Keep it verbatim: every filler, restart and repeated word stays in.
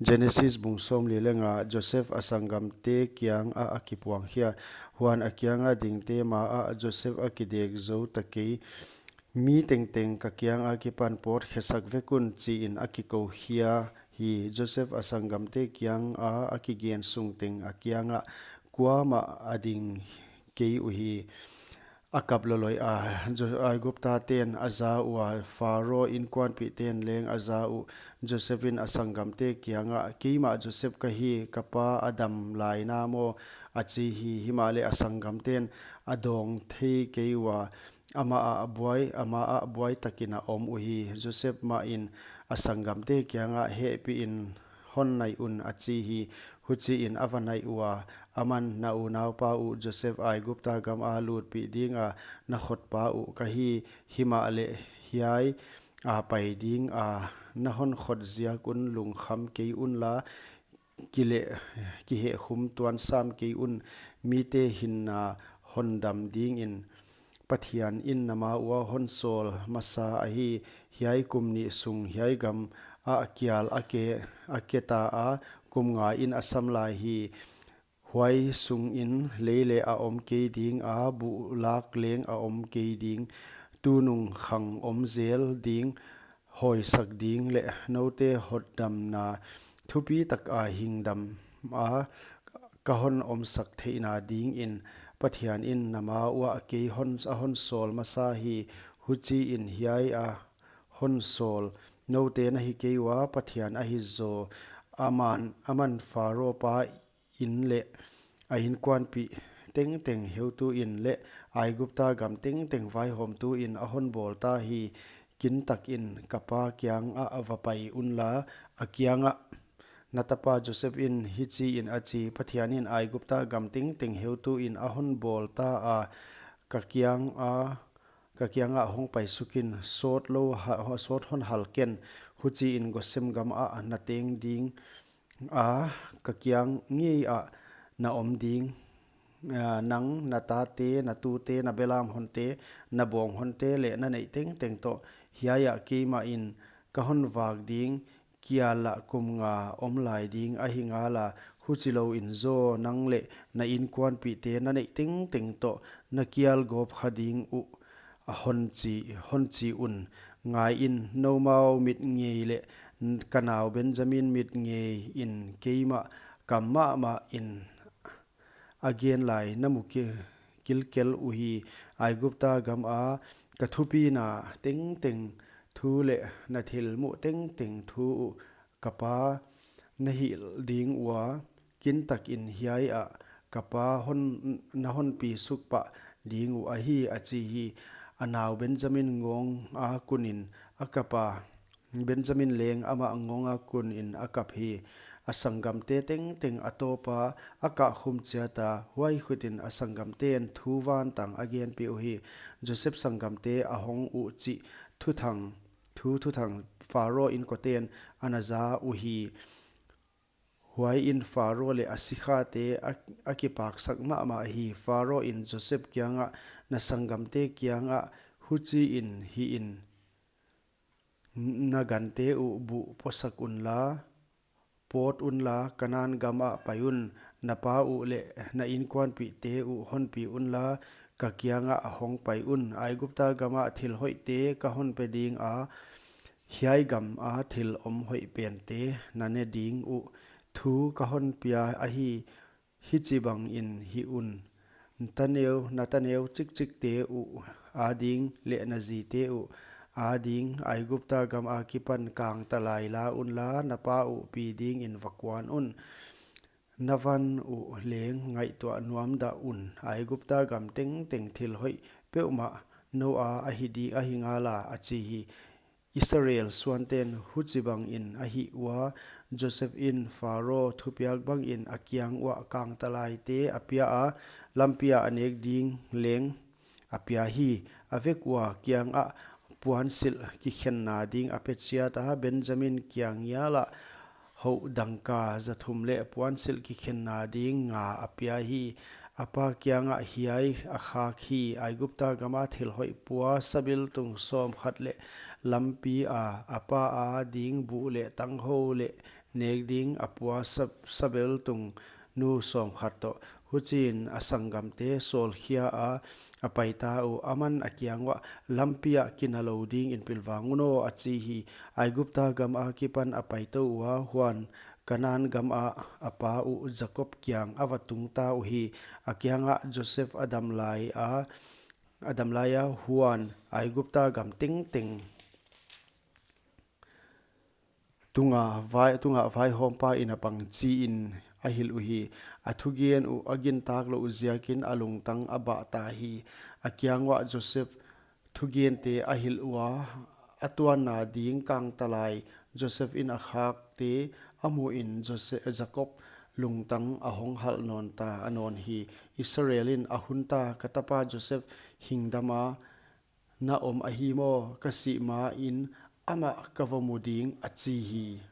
Genesis bung sawmli leh nga. Joseph a sanggamte kiangah a kipuang khia. Huan a kianga dingte maah Joseph a kidek zou ta kei. Mi tengteng ka kiang akipan pawt khesak vek un, chiin a kikou khia hi. Joseph a sanggamte kianga a kigen sung teng a kiangah kuamah a ding kei uhi. A kap lawlawih a, Jo-, Aigupta ten a za ua, Pharaoh inkuanpihten leng a za uh. Joseph in a sanggamte kiangah, "Keimah Joseph ka hi, ka pa a dam lai na maw?" a chi hi. Himahleh a sanggamten a dawng thei kei ua, amah a buai, amah a buai takin a om uhi. Joseph mahin a sanggamte kiangah, "Hehpihin hon nai un," a chi hi. Huchiin a va nai ua, aman, "Na unaupa uh Joseph Aigupta gama lutpih dinga na khotpa uh ka hi. Himahleh hiai a pai dinga na hon khot ziak un lungkham kei unla, kile-, kihehkhum tuan sam kei un, mite hinna hondam dingin Pathian in na ma ua hon sawl masa ahi. Hiai kum nih sung hiai gam ah kial a ke, a ke ta a, kum nga in a sam lai hi. Huai sungin lei leh a om kei ding a, buh lak leng a om kei ding. Tunung khang om zel ding, hawisak ding leh noute hotdamna thupi taka hingdam a ka hon omsak theihna dingin Pathian in na ma uah kei hon, a hon sawl masa hi. Huchiin hiai a hon sawl noute na hi kei ua, Pathian ahi zaw. Aman, aman Pharaoh pa in leh a inkuanpih tengteng heutu in leh Aigupta gam tengteng vaihawmtu in a hon bawl ta hi. Kintakin ka pa kiangah va pai unla, a kiangah, 'Na tapa Joseph in hichiin a chi, Pathian in Aigupta gam tengteng heutu in a hon bawl ta a, ka kianga, ka kiangah hong pai sukin, sawt lou ha, sawt hon hal ken. Huchiin Goshen gamah na teng ding a, ka kiang ngeiah na om ding. Ah, nang, na tate, na tute, na belam honte, na bawng honte leh na neih tengteng toh. Hiaiah keimahin ka hon vak ding, kial ah kum nga om lai ding ahi ngala, huchilouin zaw nang leh na inkuanpihte na neih tengteng toh na kial gawp kha ding uh, a hon chi, hon chi un. Ngaiin, noumau mit ngei leh ka nau Benjamin mit ngeiin keimah kam mahmahin a gen lai na mu ki-, kilkel uhi. Aigupta gama ka thupina tengteng thu leh na thil muh tengteng thu uh ka pa na hilh ding ua, kintakin hiaiah ka pa hon, na honpi suk pah ding uh ahi, a chi hi. A nau Benjamin ngawnga kunin a kap a, Benjamin leng amah ngawnga kunin a kap hi. A sanggamte tengteng a tawpa a kahkhum chiata, huai khutin a sanggamten thu vantang a genpih uhi. Joseph sanggamte a hong uh chih thuthang, thu thuthang Pharaoh inkoten ana za uhi. Huaiin Pharaoh leh a sikhate a, a kipaksak mahmah hi. Pharaoh in Joseph kiangah, "Na sanggamte kiangah huchiin hihin, na gante uh buh posak unla, pawt unla, Kanan gamah pai un, na pa uh leh na inkuanpihte uh honpi unla, ka kiangah hong pai un. Aigupta gamah thil hoihte ka honpe dinga, hiai gama thil om hoih pente na ne ding uh thu ka honpia ahi. Hichibangin hih un. Taneu, na taneu chikchikte uh ading leh na zite uh ading Aigupta gam akipan kangtalai la unla, na pa uh pi dingin va kuan un. Na van uh leng ngaihtuah nuam dah un. Aigupta gam tengteng thil hoih peuhmah noua ahi di, ahi ngala," a chi hi. Israel suanten huchibangin a hih ua, Joseph in Pharaoh thupiak bangin a kiang uah kangtalaite a pia a, lampi ah a nek ding leng a pia hi. A vek ua kiangah puansilh kikhenna ding a pe chiata, Benjamin kiang ngialah houh dangka zathum leh puansilh kikhenna ding nga a pia hi. A pa kiangah hiai a khak hi. Aigupta gama thil hoih pua sabiltung sawmkhat leh lampi a, a pa a ding buh leh tanghou leh nek ding a pua sa-, sabel tung nu sawmkhat toh. Huchiin a sanggamte sawlkhia a, a paita uh. Aman a kiang uah, lampi ah kinalou dingin pilvang un aw, a chi hi. Aigupta gam akipan a paitou ua, huan Kanan gam ah a pa uh Jakob kiang a va tungta uhi. A kiangah Joseph a dam lai a, a dam lai a, huan Aigupta gam tengteng tunga vai, tunga vaihawmpa in a pang chiin a hilh uhi. A thugen uh a gintak louh ziakin a lungtang a bahta hi. A kiang uah Joseph thugente a hilh ua, a tuanna ding kangtalai Joseph in a khakte a muin Joseph, Jakob lungtang a hong halh nawnta a nawn hi. Israel in a hunta, ka tapa Joseph hingdama na om ahi maw, ka sih main amah ka va mu ding, a chi hi.